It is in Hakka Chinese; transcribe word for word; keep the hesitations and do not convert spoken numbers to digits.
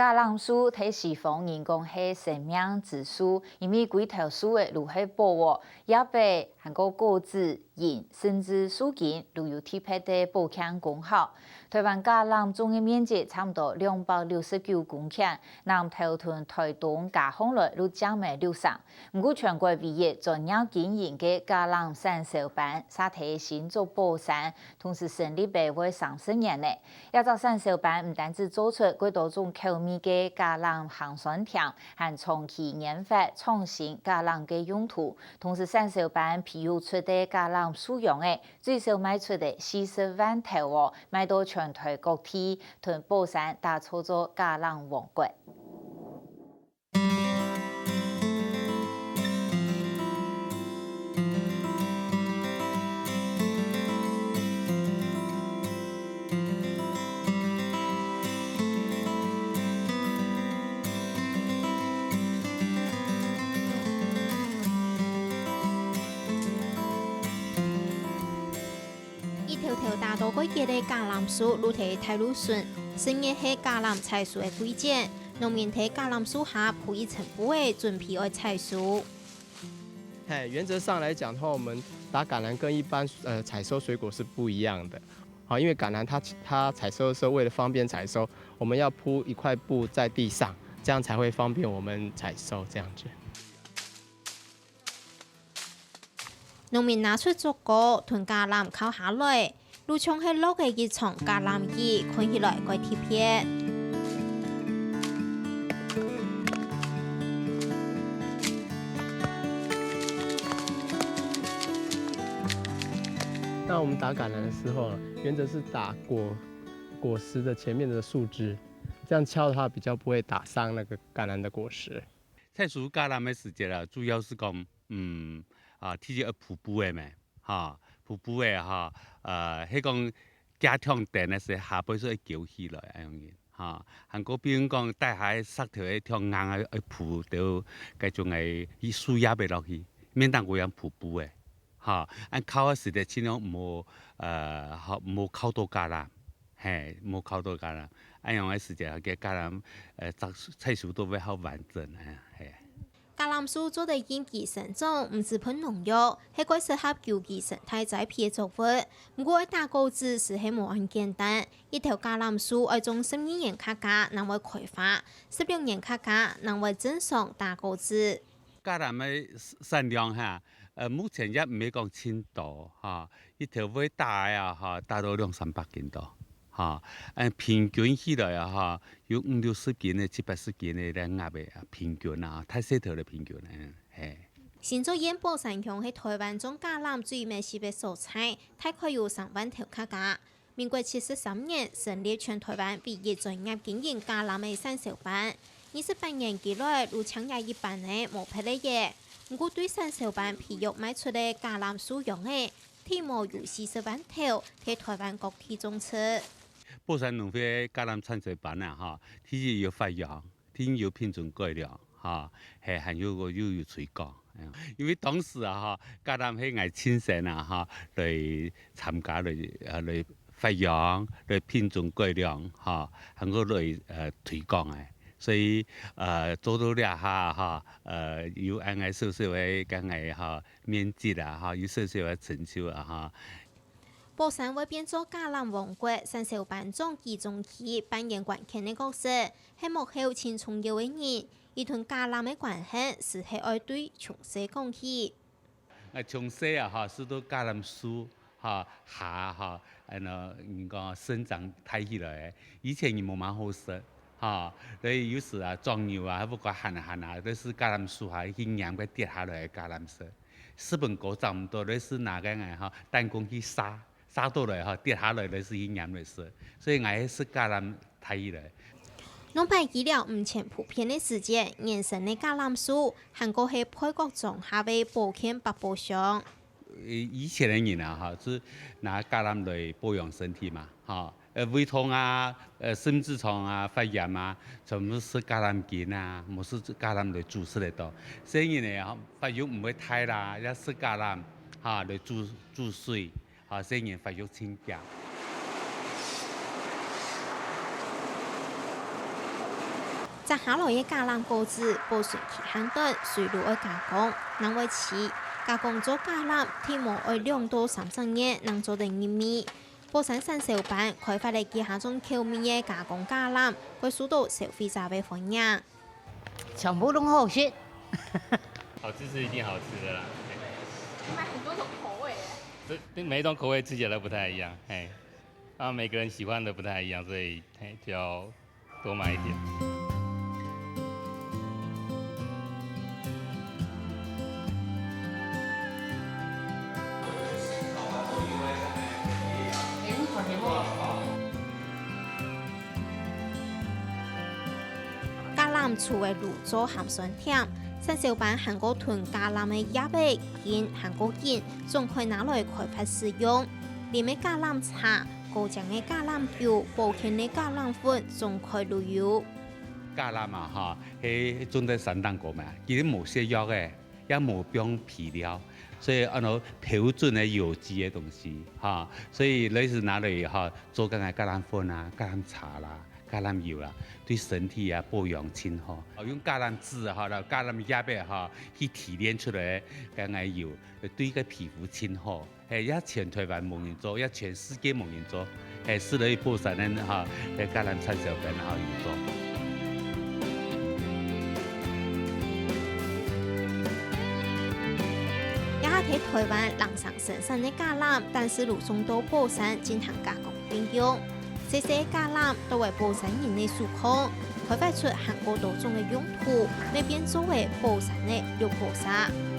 橄欖樹在西方人講係生命之樹，因為歸頭樹仔都係寶哦，葉仔還過果子、仁，甚至樹根都有特別个保健功效。台灣橄欖種个面積差毋多兩百六十九公頃，南投同台東加項來都正無六成。毋過全國唯一專業經營个橄欖產銷班，設在新竹寶山，同時成立了會三十年了。 這隻產銷班毋單止做出幾多種口味个橄欖鹹酸甜，還長期研發創新橄欖个用途。同時產銷班培育出个橄欖樹秧仔，最少賣出个四十萬頭哦，賣到全台各地，同寶山打造做橄欖王國。 一頭頭打到該結个橄欖樹，露在大路脣，成日係橄欖採收个季節。 農民在橄欖樹下鋪一層布仔，準備愛採收。嘿，原則上來講的話，我們打橄欖跟一般，呃，採收水果是不一樣的。好，因為橄欖它，它採收的時候，為了方便採收，我們要鋪一塊布在地上，這樣才會方便我們採收，這樣子。 農民拿出竹篙，同橄欖敲下來，就像係落个一場橄欖雨，看起來蓋特別。那我們打橄欖的時候，原則是打果，果實的前面的樹枝，這樣敲的話比較不會打傷那個橄欖的果實。 採收橄欖个時節啊，主要係講，嗯，啊，第一愛鋪布仔咩，哈，鋪布仔哈，呃，係講加強點个時，下背係愛翹起來，恁樣，哈。還過比如講，底下个石頭个強硬个，愛鋪到該種个樹葉仔落去，免得過樣鋪布仔，哈。恁敲个時節，盡量毋好，呃，好，毋好敲到橄欖。 嘿，無敲到橄欖，恁樣个時節，該橄欖，呃，摘，採收都會較完整，哎，嘿。橄欖樹做得應季生長，毋使噴農藥，係蓋適合有機生態栽培个作物。毋過愛打果子實係無恁簡單，一頭橄欖樹愛種十二年較加，正會開花，十六年較加，正會正常打果子。 橄欖个產量哈，呃，目前也毋係講盡多哈，一頭會打个啊哈，打到兩三百斤多哈，呃，平均起來啊哈，有五六十斤个、七八十斤个這鴨个啊，平均啊，大細頭个平均，嗯，嘿。新竹縣寶山鄉係台灣種橄欖最密集个所在，大概有三萬頭較加。 民國七十三年成立全台灣唯一專業經營橄欖个產銷班，二十八年幾來，就淨這一班仔無別个了。毋過對產銷班培育賣出个橄欖樹秧仔，起碼有四十萬頭，在台灣各地種植。寶山農會个橄欖產銷班啊，哈，其實有發秧， 定有品種改良，哈，係，還有个又有推廣。嗯，因為當時啊，哈，橄欖係𠊎親身啊，哈，來參加來，呃，來發秧，來品種改良，哈，還過來，呃，推廣个。所以，呃，做到這下，哈，呃，有恁个小小个，敢个，哈，面積啊，哈，有小小个成就啊，哈。 寶山會變做橄欖王國，產銷班長季中基扮演關鍵个角色，係幕後盡重要个人。佢同橄欖个關係，斯係愛對從細講起。𠊎從細啊，哈，係在橄欖樹，哈，下，哈，恁樣，人講生長大起來个。以前人無麼好食，哈，所以有時啊，撞牛啊，還毋過行啊行啊，都係橄欖樹下去拈該跌下來个橄欖食。 食飯過差毋多，類似拿个𠊎吼，彈弓去射，射到來吼，跌下來類似去拈來食。所以𠊎係食橄欖大起來。兩百幾兩年前普遍个時節，原生个橄欖樹，還過係配角莊下个保健百寶箱。以前个人啊，吼，係拿橄欖來保養身體嘛，吼。 呃，胃痛啊，呃，心痔瘡啊，發炎啊，全部食橄欖根啊，無食橄欖來煮食个多。細人仔啊，發育毋會大啦，也食橄欖，哈，來煮，煮水，哈，細人發育盡強。摘下來个橄欖果子保存期限短，隨路愛加工，另外試。加工做橄欖，起碼愛兩到三隻月正做得入味。寶山產銷班開發了幾下種口味个加工橄欖，會受到消費者个歡迎。全部攏好食。好吃是一定好吃的啦。嘿。有卖很多种口味耶。这，这每一种口味吃起来都不太一样，嘿。啊，每个人喜欢的不太一样，所以，嘿，就要多买一点。橄欖除了滷做鹹酸甜，產銷班還過同橄欖个葉仔、筋還過筋，總可以拿來開發使用。啉个橄欖茶、高精个橄欖油、保健个橄欖粉，總可以都有。橄欖啊，哈，係種在山頂高嘛，佢無瀉藥个，也無放肥料，所以安到標準个有機个東西，哈，所以類似拿來哈，做該个橄欖粉啊、橄欖茶啦、橄欖油啦，對身體啊保養盡好。用橄欖籽哈，摎橄欖葉仔哈，去提煉出來个該个油，對个皮膚盡好。 嘿，也全臺灣無人做，也全世界無人做。嘿，除了寶山个哈，該橄欖產銷班哈有做。這下在臺灣零星生產个橄欖，但係都送到寶山進行加工運用。細細个橄欖都係寶山人个手工，開發出還過多種个用途，乜變做係寶山个綠寶石。